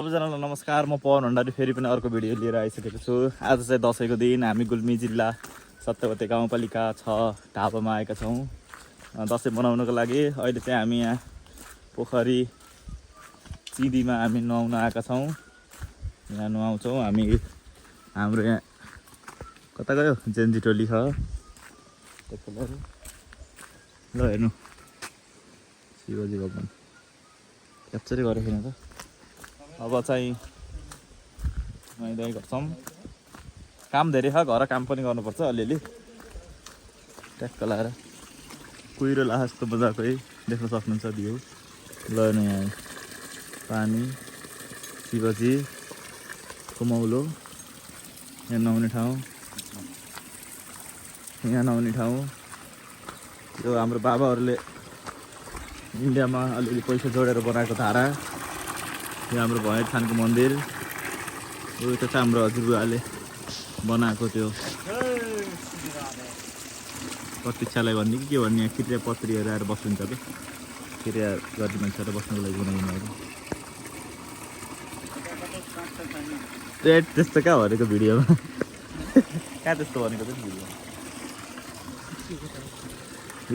सबैजनालाई नमस्कार, म पवन भण्डारी फेरि पनि अर्को भिडियो लिएर आइसकेको छु। आज चाहिँ दसैँको दिन हामी गुल्मी जिल्ला सत्यवती गाउँपालिका 6 ढाबामा आएका छौँ दसैँ मनाउनको लागि। अहिले चाहिँ हामी यहाँ पोखरी चिदीमा हामी नुहाउन आएका छौँ। यहाँ नुहाउँछौँ हामी। हाम्रो यहाँ कता गयो जेन्जी टोली छ ल हेर्नु शिवजी भगवान् क्याप्चरै गरेको छैन त। अब चाहिँ नुहाइधुवाइ गर्छौँ। काम धेरै छ, घर काम पनि गर्नुपर्छ अलिअलि। ट्याक्क लाएर कुहिरो लास जस्तो मजाकै देख्न सक्नुहुन्छ भ्यू। ल यहाँ पानी शिवजी कुमौलो यहाँ नुहाउने ठाउँ। यहाँ नुहाउने ठाउँ यो हाम्रो बाबाहरूले इन्डियामा अलिअलि पैसा जोडेर बनाएको धारा। यो हाम्रो भैर थानको मन्दिर। यो त हाम्रो हजुरबुवाले बनाएको त्यो प्रतीक्षालय भन्ने कि के भन्ने, क्रिया पत्रीहरू आएर बस्नुहुन्छ कि क्रिया गर्ने मान्छेहरू बस्नुको लागि बनाउनुहरू। त्यस्तो कहाँ भनेको भिडियोमा कहाँ त्यस्तो भनेको छ भिडियो।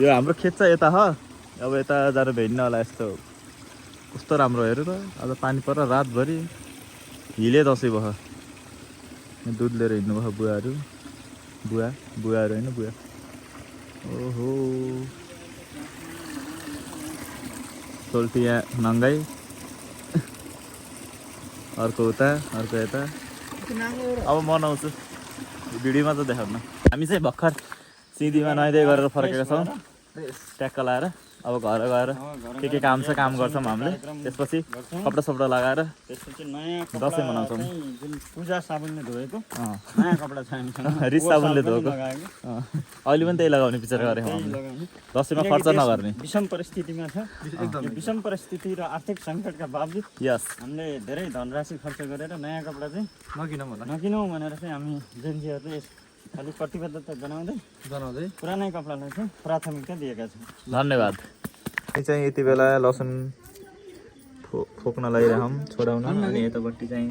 यो हाम्रो खेत छ यता ह। अब यता जानु भेट्न होला। यस्तो कस्तो राम्रो हेर त। आज पानी पर रातभरि हिले दसैँ भयो। दुध लिएर हिँड्नुभयो बुवाहरू। बुवाहरू होइन बुवा। ओहो सोल्टी यहाँ नङ्गाई, अर्को उता अर्को यता। अब मनाउँछु, भिडियोमा त देखाउन। हामी चाहिँ भर्खर सिधीमा नुहाइधुवाइ गरेर फर्केका छौँ ट्याक्क लाएर। अब घर गएर के काम छ काम गर्छौँ हामीले। त्यसपछि कपडा सपडा लगाएर त्यसपछि नयाँ दसैँ मनाउँछौँ। जुन पूजा साबुनले धोएको नयाँ कपडा छ हामीसँग, रिस साबुनले धोएको। अहिले पनि त्यही लगाउने विचार गरेँ हामीले, दसैँमा खर्च नगर्ने। विषम परिस्थितिमा छ। यो विषम परिस्थिति र आर्थिक सङ्कटका बावजुद यस हामीले धेरै धनराशि खर्च गरेर नयाँ कपडा चाहिँ नकिनौँ भनेर चाहिँ हामी जेन्जीहरूले अलिक प्रतिबद्धता जनाउँदै पुरानै कपडालाई चाहिँ प्राथमिकता दिएका छौँ। धन्यवाद। चाहिँ यति बेला लसुन फोक्न लगाइरहौँ छोडाउन। अनि यतापट्टि चाहिँ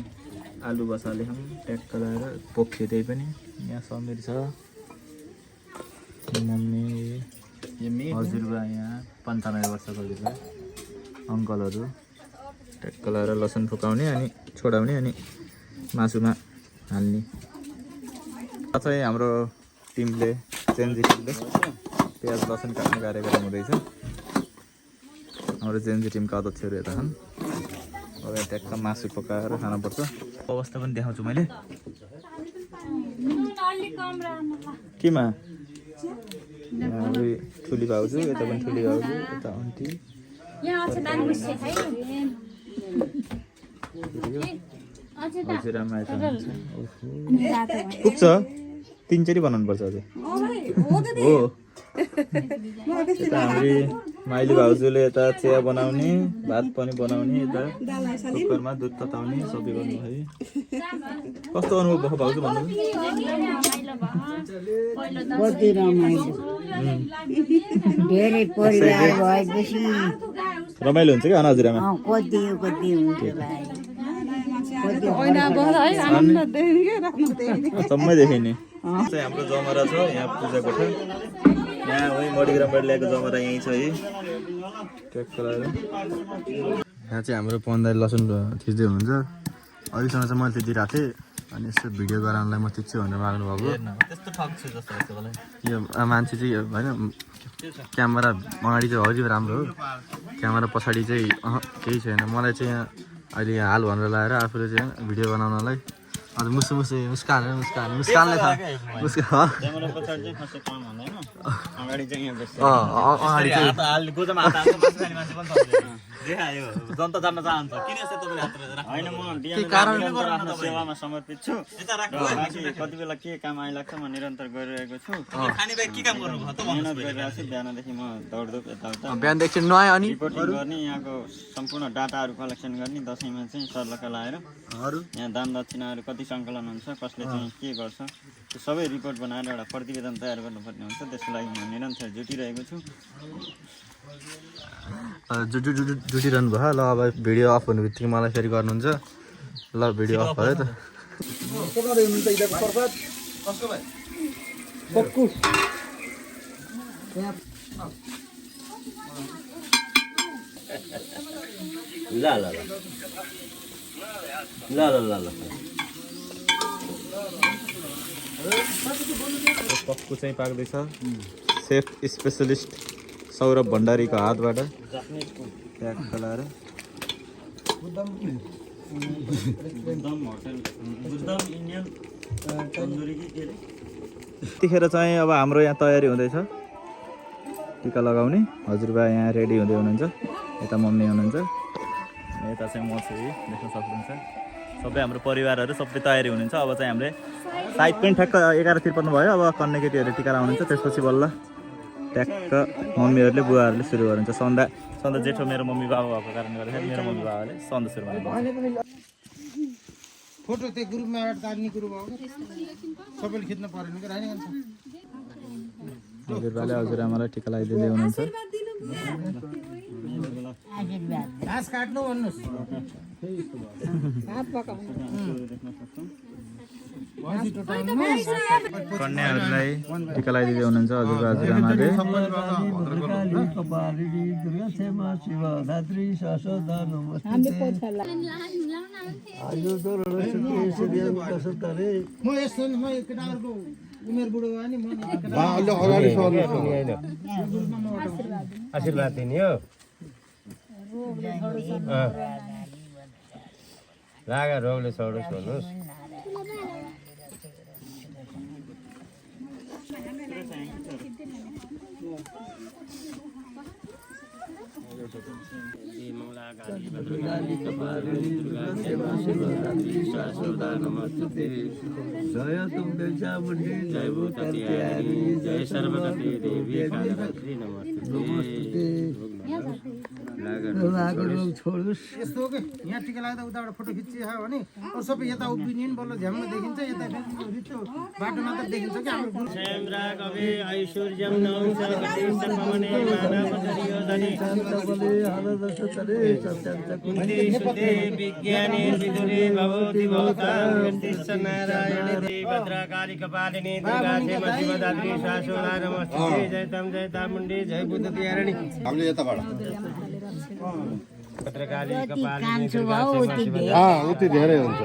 आलु बसालेछौँ ट्याक्क लगाएर पोख्यो। त्यही पनि यहाँ समीर छ, मम्मी, हजुरबा, यहाँ 95 वर्षको हजुरबा, अङ्कलहरू ट्याक्क लगाएर लसुन फुकाउने अनि छोडाउने अनि मासुमा हाल्ने। चाहिँ हाम्रो टिमले जेन्जी टिमले प्याज लसुन काट्ने कार्यक्रम हुँदैछ। हाम्रो जेन्जी टिमका अध्यक्षहरू यता छन्। अब यहाँ ट्याक्क मासु पकाएर खानुपर्छ। अवस्था पनि देखाउँछु मैले। केमा ठुली भाउजू, यता पनि ठुली भाउजू, यता आन्टी, हजुरआमा यता हुनुहुन्छ। पुग्छ, 3 चोटि बनाउनु पर्छ अझै। हो यता हाम्रो माइली भाउजूले यता चिया बनाउने, भात पनि बनाउने, यता कुकरमा दुध तताउने सबै गर्नुभयो। कस्तो अनुभव भयो भाउजू भन्नु? रमाइलो हुन्छ कि हजुरआमा? सम्मै देखेँ नि। चाहिँ हाम्रो जमरा छ यहाँ पूजा कोठा। यहाँ उही मडिग्रामबाट ल्याएको जमरा यहीँ छ है ट्याक्क लगाएर। यहाँ चाहिँ हाम्रो पन्दाले लसुन थिच्दै हुनुहुन्छ। अहिलेसम्म चाहिँ मैले दिइरहेको थिएँ। अनि यसो भिडियो गराउनलाई म थिच्छु भनेर माग्नु भएको। यो मान्छे चाहिँ होइन, क्यामेरा अगाडि चाहिँ हरियो राम्रो हो, क्यामेरा पछाडि चाहिँ केही छैन। मलाई चाहिँ यहाँ अहिले यहाँ हाल भनेर लगाएर आफूले चाहिँ भिडियो बनाउनलाई अन्त मुस्कानले जनता जान्न चाहन्छ किन यस्तो तपाईले हैन म सेवामा समर्पित छु। कति बेला के काम आइलाग्छ म निरन्तर गरिरहेको छु। खानी भाइ के काम गर्नु भयो त भन्नु गरिरहेको छु। बिहानदेखि म दौडधुप यताउता बिहानदेखि नुहाए अनि रिपोर्टिङ गर्ने, यहाँको सम्पूर्ण डाटाहरू कलेक्सन गर्ने, दसैँमा चाहिँ सर्लक्क लाएर यहाँ दान दक्षिणाहरू कति सङ्कलन हुन्छ, कसले चाहिँ के गर्छ, त्यो सबै रिपोर्ट बनाएर एउटा प्रतिवेदन तयार गर्नुपर्ने हुन्छ। त्यसको लागि म निरन्तर जुटिरहेको छु। जुटिरहनु भयो। ल अब भिडियो अफ हुने बित्तिकै मलाई फेरि गर्नुहुन्छ। ल भिडियो अफ भयो त पक्कु चाहिँ पाक्दैछ सेफ स्पेसलिस्ट सौरभ भण्डारीको हातबाट प्याक चलाएर बुद्धम होटल बुद्धम इन्डियन तन्दुरी कि के रे यतिखेर चाहिँ अब हाम्रो यहाँ तयारी हुँदैछ टिका लगाउने हजुरबा यहाँ रेडी हुँदै हुनुहुन्छ यता मम्मी हुनुहुन्छ यता चाहिँ म चाहिँ देख्न सक्नुहुन्छ सबै हाम्रो परिवारहरू सबै तयारी हुनुहुन्छ अब चाहिँ हामीले साइड पनि ठ्याक्क 11:53 भयो अब कन्ने केटीहरूले टिका लगाउनुहुन्छ त्यसपछि बल्ल ट्याक्क मम्मीहरूले बुवाहरूले सुरु गर्नुहुन्छ सन्दा जेठो मेरो मम्मी बाबा भएको कारणले गर्दाखेरि मेरो मम्मी बाबाले सन्दा सुरु गर्नुहुन्छ फोटो त्यो ग्रुपमा तार्ने कुरो भयो सबैले खिच्न परेन कि रानी हजुरबाले हजुरआमालाई टिका लगाइदिँदै हुनुहुन्छ घाँस काट्नु भन्नुहोस् कन्याहरूलाई टिका लगाइदिँदै हुनुहुन्छ हजुरबा हजुरआमाले म यस्तो म केटाहरूको उमेर बुढो भयो नि आशीर्वाद दिने हो लागा रोगले छोडोस् भन्नुहोस् जय तुम चामुंडी जय भूतत्यारी जय सर्वगति देवी कालरात्रि नमस्ते यस्तो हो कि यहाँ टिका लाग्दा उताबाट फोटो खिचियो भने अरू सबै यता उभिने नि बल्ल झ्याम्म देखिन्छ यता रित्तो बाटोमा त देखिन्छ कि हाम्रो गुरु सेन्द्रा कवि ऐश्वर्यम नौंस गतिस्तपमने मानवतरियोदने कुन्ती सुते विज्ञाने विदुरे भवति भवता व्यक्तिश्च नारायणे देवी भद्रकाली कपालिनी दुर्गा क्षेमा शिवदात्री शाश्वता नमस्ते जय तामुण्डी जय बुद्धत्यारिणी हामीले यताबाट भद्रकाली कपालिनी दुर्गा उति धेरै हुन्छ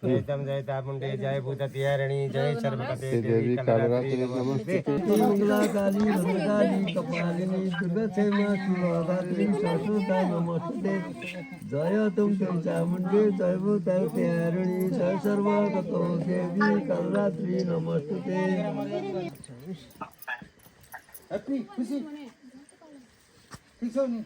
कि जय तामुण्डी जय बुद्धत्यारिणी जय सर्वगते देवी कालरात्रि नमस्ते मंगलाकाली भद्रकाली कपालिनी दुर्गा क्षेमा शिवदात्री शाश्वता नमस्ते जय तुम चामुण्डी जय भूतत्यारिणी जय सर्वगतो देवी कालरात्रि नमस्ते हैप्पी खुसी ठीक छ नि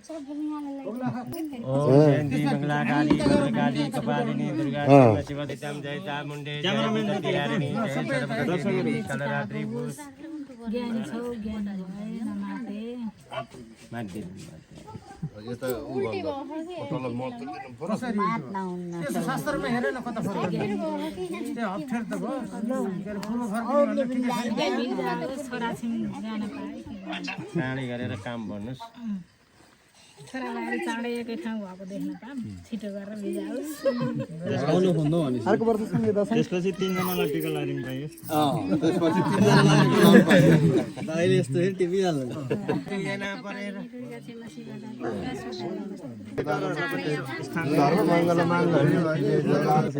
जयन्ती मंगलाकाली भद्रकाली कपालिनी दुर्गा क्षेमा शिवदितम जय चामुण्डे जय बुद्धत्यारिणी जय सर्वगते देवी कालरात्रि ज्ञानी छौ ज्ञानी भएन माते यो त उ भन्दा फोटोलाई महत्त्व दिनु पर्छ यसो शास्त्रमा हेरेन कता फरक त्यो अप्ठ्यारो त भयो पूर्व फर्किनु ठिकै छोरा छिन् जान पाए चाँडै गरेर काम भन्नुहोस् छोराबारी चाँडै एकै ठाउँ भएको देख्न पाऊँ छिटो गरेर बिजाओस् त्यसपछि 3 जनालाई टिका लगाइदिनु पाइयो त्यसपछि 3 जनालाई टिकाउनु पाइयो अहिले यस्तो फेरि टिपी हाल्नु 3 जना परेर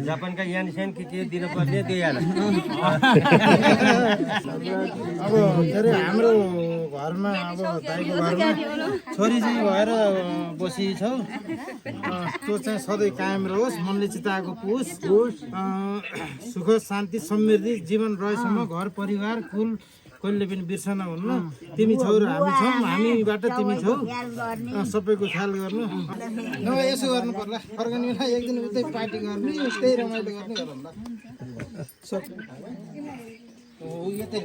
जापानका यानसेन के दिनु पर्ने त्यही हाल अब धेरै हाम्रो घरमा अब दाइको घरमा छोरी चाहिँ भएर बसी छौ त्यो चाहिँ सधैँ कायम रहोस् मनले चिताएको पुस् सुख शान्ति समृद्धि जीवन रहेसम्म घर परिवार कुल कहिले पनि बिर्सन हुन्न तिमी छौ र हामी छौँ हामीबाट तिमी छौ सबैको ख्याल गर्नु नभए यसो गर्नु पर्ला फर्कने बेला एक दिन उतै पार्टी गर्ने त्यही रमाइलो गर्ने गरौँला यतै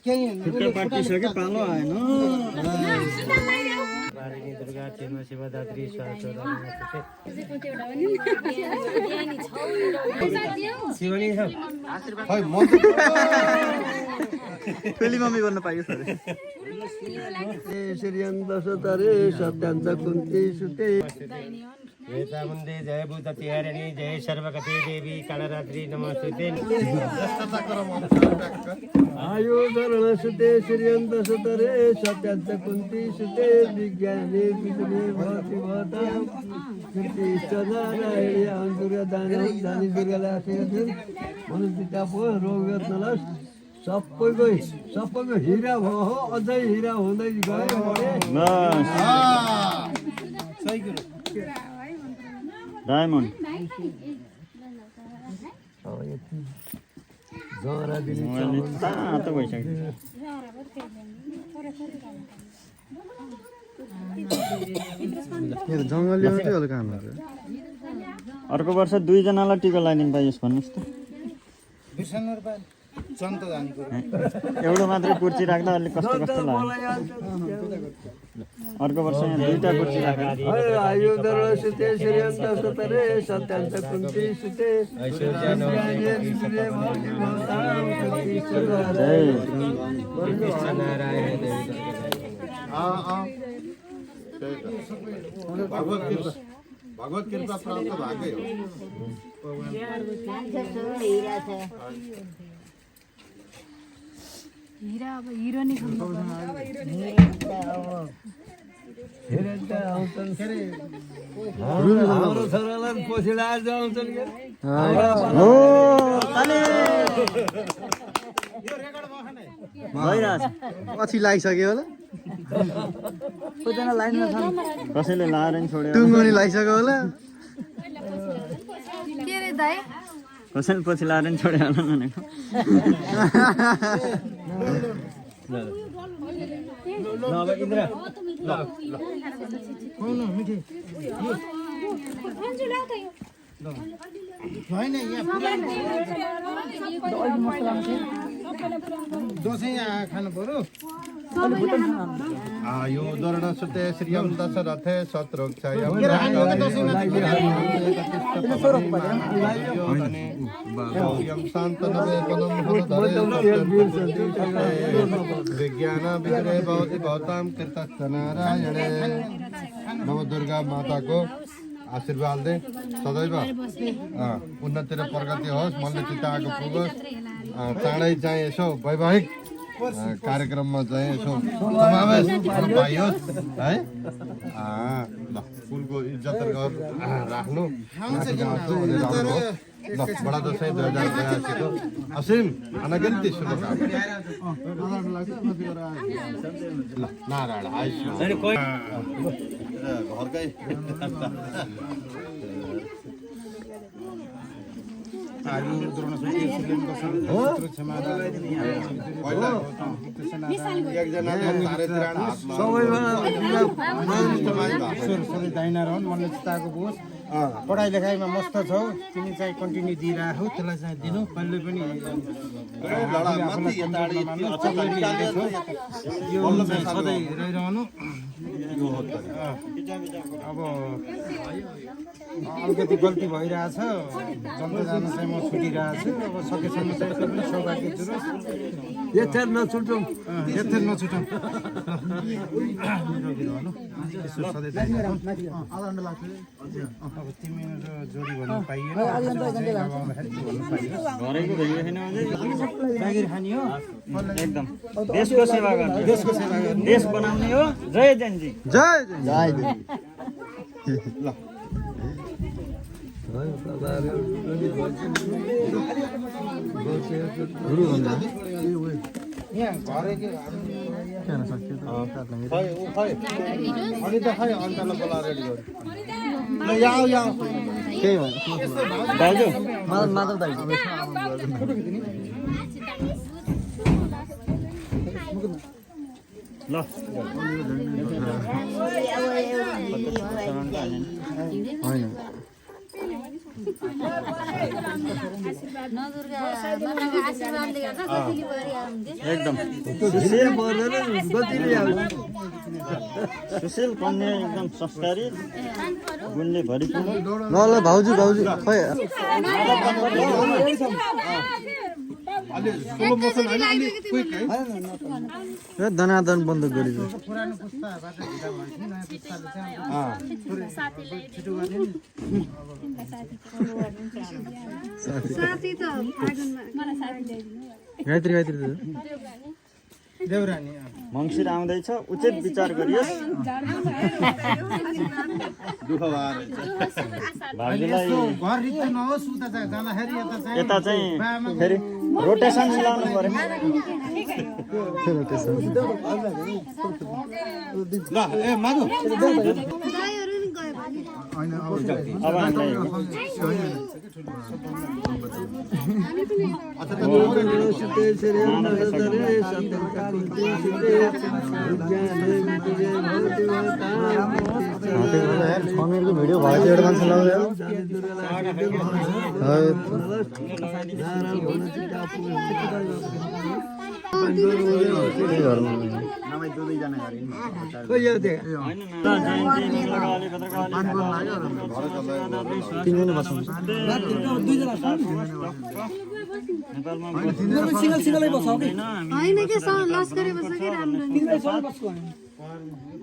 केही पाटिसक्यो पालो आएन दुर्गा क्षेमा शिवदात्री शाश्वता शिवनी छ खै म फेरि मम्मी बन्न पाइयो सर श्रीयन दशतरे सत्यांचा कुंती सुते जय चामुण्डे जय बुद्ध तिहारिणी जय सर्वगते देवी कालरात्रि नमस्ते आयो धरण सुते श्रीयंत सुतरे सत्यात कुंती सुते विज्ञाने विद्ये भवति भवता कीर्ति नारायणी अंतुर्य दानव दानी दुर्गाले आशीर्वाद मनुष्यता पो रोग नलस सबैको हिरा भयो हो अझै हिरा हुँदै गयो सही कुरो डायमन्ड जरा दिने तातो भइसक्यो जङ्गली मात्रै होला कामहरू अर्को वर्ष 2 जनालाई टिका लगाइदिनु पाइयोस् भन्नुहोस् त चन्त जाने कुरो एउटा मात्रै कुर्सी राख्दा अलिक कस्तो कस्तो लाग्यो अर्को वर्ष यहाँ 2टा कुर्सी राखेर आयो धरण सुते श्रीयंत सुतरे सत्यात कुंती सुते भगवत कृपा प्राप्त भएकै हो हिरा अब हिरो नि हाम्रो छोरालाई पोसिला आउँछन् के पछि लागिसक्यो होला कसैले लाएर नि छोड्यो टुङ्गोनी लागिसक्यो होला के रे दाइ कसैले पछि लाएर नि छोड्यो होला भनेको होइन दसैँ खानु पर्यो आयो धरण सुते श्रियं दशरथे शत्रुक्षय विज्ञान विग्रह भवति भवतां कृतस्थ नारायणे नव दुर्गा माताको आशीर्वाद दे सदैव उन्नति र प्रगति होस् मनले चिताएको पुगोस् चाँडै चाहिँ यसो वैवाहिक कार्यक्रममा चाहिँ यसो समावेश हुन पाइयोस् है ल फुलको इज्जत राख्नु ल बडा दसैँ 2082 को असीम अनगिन्ती शुभकामना ल नारायण आयुष्मान घरकै सधैँ दाहिना रहन् मनले चिताएको होस् पढाइ लेखाइमा मस्त छौ तिमी चाहिँ कन्टिन्यू दिइरहेको त्यसलाई चाहिँ दिनु कहिले पनि यो चाहिँ सधैँ रहिरहनु अब अलिकति गल्ती भइरहेछ जन्म जान चाहिँ म छुटिरहेको छु अब सकेसम्म चाहिँ त्यो पनि सौभाग्य जुरोस् यथेर नछुटौँ निरोगी रहनु यसो सधैँ अब तिमी जोडी भन्नु पाइएन घरैको भेल्यु छैन अझै जागिर खाने हो एकदम देशको सेवा गर्ने देश बनाउने हो जय जयजी जय ल यहाँ घरै अनि त खै अन्त बोला रेडी गर्नु ल यहाँ केही भयो दाजु माधव दाइ ल होइन एकदम सुशील कन्या एकदम संस्कारी गुणले भरिपूर्ण ल भाउजू खै अलि स्लो मोसन होइन अलि क्विक है दनादन बन्द गरिदियो पुरानो पुस्ताबाट ढिला भयो कि नयाँ पुस्ताले चाहिँ छिटो गर्ने नि साथी त गायत्री देउरानी मङ्सिर आउँदैछ उचित विचार गरियोस् दुःख भएर भाइलाई घर रित्तो नहोस् उता जाँदाखेरि यता चाहिँ फेरि रोटेसन मिलाउनु पर्यो ल ए माधु गाईहरू नि गयो भने अब हामीलाई सुते श्रीयन्त सतरे सत्यं कुन्ती सुते विज्ञाने विद्ये भवति भवताम् भिडियो भयो एउटा मान्छे लाउँदै होइन के लस गरेपछि कि राम्रो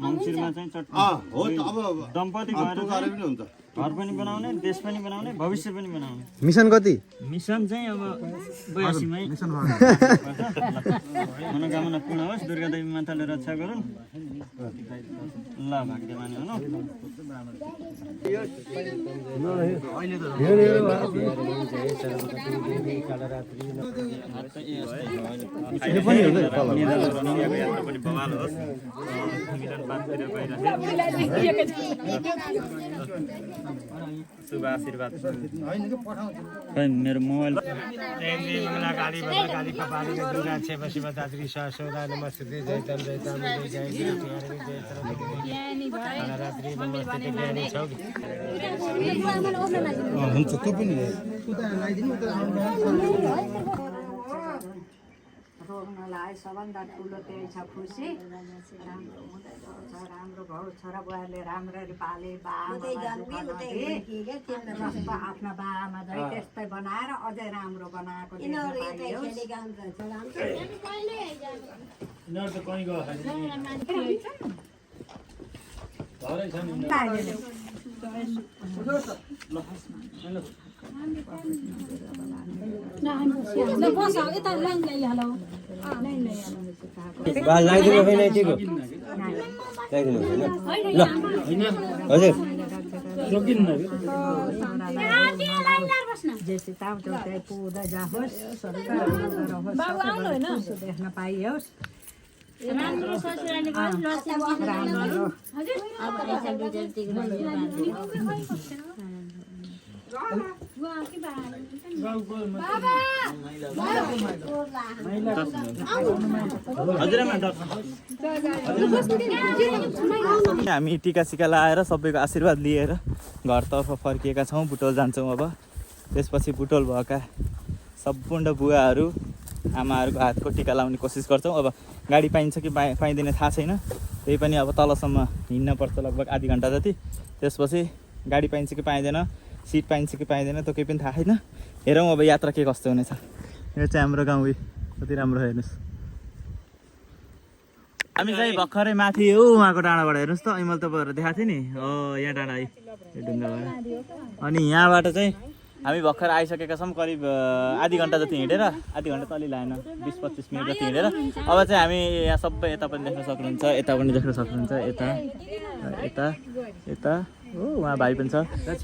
मङ्सिरमा चाहिँ चट्ट हो त अब दम्पति गरे पनि हुन्छ घर पनि बनाउने देश पनि बनाउने भविष्य पनि बनाउने मिसन कति मिसन चाहिँ अब 82 मै मनोकामना पूर्ण होस् दुर्गा देवी माताले रक्षा गरून् ल भाग्यमानी हुनु शुभ आशीर्वाद मेरो मोबाइल गाली कपाली दुर्गा शिव शिवदात्री सहसोदा नमस्ते जयतम जयतम जय जय जय कालरात्रि नमस्ते ज्ञानी छौ हुन्छ त्यो पनि रोक्नलाई सबभन्दा ठुलो त्यही छ खुसी राम्रो हुँदै गएको छ राम्रो भाउ छोरा बुहारीले राम्ररी पाले जस्तो आफ्ना बाआमा झै त्यस्तै बनाएर अझै राम्रो बनाएको लगाइदिनु होइन यतिको लगाइदिनु होइन ल हजुर देख्न पाइयोस् हामी टिका सिका लाएर सबैको आशीर्वाद लिएर घरतर्फ फर्किएका छौँ बुटोल जान्छौँ अब त्यसपछि बुटोल भएका सम्पूर्ण बुवाहरू आमाहरूको हातको टिका लाउने कोसिस गर्छौँ अब गाडी पाइन्छ कि पाइँदैन थाहा छैन त्यही पनि अब तलसम्म हिँड्नपर्छ लगभग आधी घन्टा जति त्यसपछि गाडी पाइन्छ कि पाइँदैन सिट पाइन्छ कि पाइँदैन त्यो केही पनि थाहा छैन हेरौँ अब यात्रा के कस्तो हुनेछ यो चाहिँ हाम्रो गाउँ कति राम्रो हेर्नुहोस् हामी चाहिँ भर्खरै माथि हो उहाँको डाँडाबाट हेर्नुहोस् त मैले तपाईँहरू देखाएको थिएँ नि हो यहाँ डाँडा है यो ढुङ्गाबाट अनि यहाँबाट चाहिँ हामी भर्खर आइसकेका छौँ करिब आधी घन्टा जति हिँडेर आधी घन्टा त अलि लाएन 20-25 मिनट जति हिँडेर अब चाहिँ हामी यहाँ सबै यता पनि देख्न सक्नुहुन्छ यता पनि देख्न सक्नुहुन्छ यता यता यता हो उहाँ भाइ पनि छ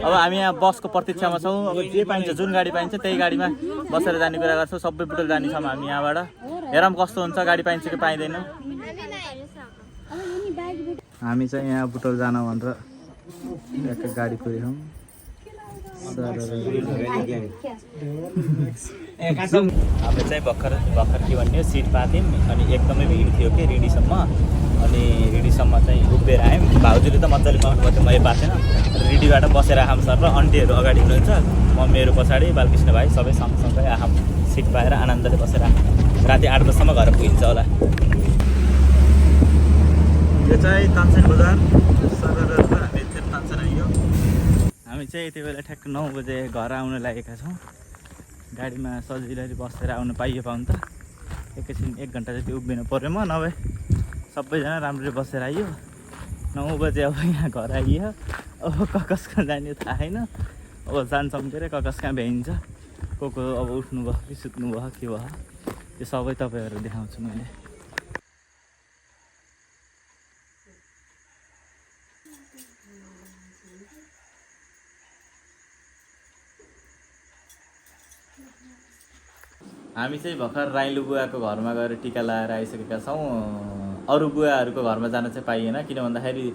अब हामी यहाँ बसको प्रतीक्षामा छौँ अब जे पाइन्छ जुन गाडी पाइन्छ त्यही गाडीमा बसेर जाने कुरा गर्छौँ सबै बुटोल जानेछौँ हामी यहाँबाट हेरौँ कस्तो हुन्छ गाडी पाइन्छ कि पाइँदैन हामी चाहिँ यहाँ बुटोल जान भनेर गाडी कुरेछौँ हामीले चाहिँ भर्खर के भन्ने सिट पाथ्यौँ अनि एकदमै भिड थियो कि रिडीसम्म अनि रिडीसम्म चाहिँ उभिएर आयौँ भाउजूले त मजाले पाउनु पर्थ्यो मैले पाएको थिएन रिडीबाट बसेर आँखाम सर र अन्टीहरू अगाडि हुनुहुन्छ मम्मीहरू पछाडि बालकृष्ण भाइ सबै सँगसँगै आँखाम सिट पाएर आनन्दले बसेर राति 8 बजीसम्म घर पुगिन्छ होला यो चाहिँ तानसेन बजार हामी तानसेन आइयो हामी चाहिँ यति बेला ठ्याक्क 9 बजे घर आउन लागेका छौँ गाडीमा सजिलै बसेर आउनु पाइयो पाउनु त एकैछिन 1 घन्टा जति उभिनु पऱ्यो म नभए सबैजना राम्ररी बसेर आइयो 9 बजे अब यहाँ घर आइयो अब ककस कहाँ जाने थाहा छैन अब जान्छौँ के अरे ककस कहाँ भ्याइन्छ को अब उठ्नु भयो कि सुत्नु भयो के भयो त्यो सबै तपाईँहरू देखाउँछु मैले हामी चाहिँ भर्खर राइलो बुवाको घरमा गएर टिका लगाएर आइसकेका छौँ अरू बुवाहरूको घरमा जान चाहिँ पाइएन किन भन्दाखेरि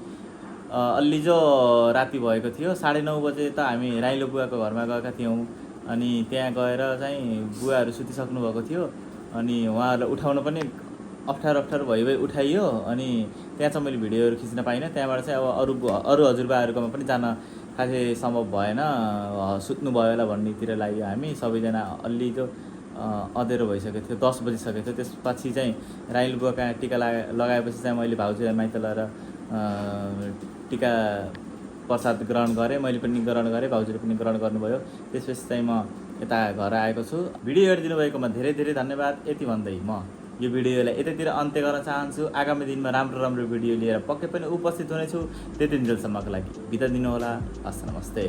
अलि जो राति भएको थियो 9:30 बजे त हामी राइलो बुवाको घरमा गएका थियौँ अनि त्यहाँ गएर चाहिँ बुवाहरू सुतिसक्नु भएको थियो अनि उहाँहरूलाई उठाउन पनि अप्ठ्यारो भइ उठाइयो अनि त्यहाँ चाहिँ मैले भिडियोहरू खिच्न पाइनँ त्यहाँबाट चाहिँ अब अरू हजुरबाहरूकोमा पनि जान खासै सम्भव भएन सुत्नु भयो होला भन्नेतिर लाग्यो हामी सबैजना अलि जो अँधेरो भइसकेको थियो 10 बजिसकेको थियो त्यसपछि चाहिँ राइल बुवाका टिका लगाएपछि चाहिँ मैले भाउजूलाई माइत लगाएर टिका प्रसाद ग्रहण गरेँ मैले पनि ग्रहण गरेँ भाउजूले पनि ग्रहण गर्नुभयो त्यसपछि चाहिँ म यता घर आएको छु भिडियो हेरिदिनु भएकोमा धेरै धेरै धन्यवाद यति भन्दै म यो भिडियोलाई यतैतिर अन्त्य गर्न चाहन्छु आगामी दिनमा राम्रो भिडियो लिएर पक्कै पनि उपस्थित हुनेछु त्यति दिनसम्मको लागि बिदा दिनु होला हस् नमस्ते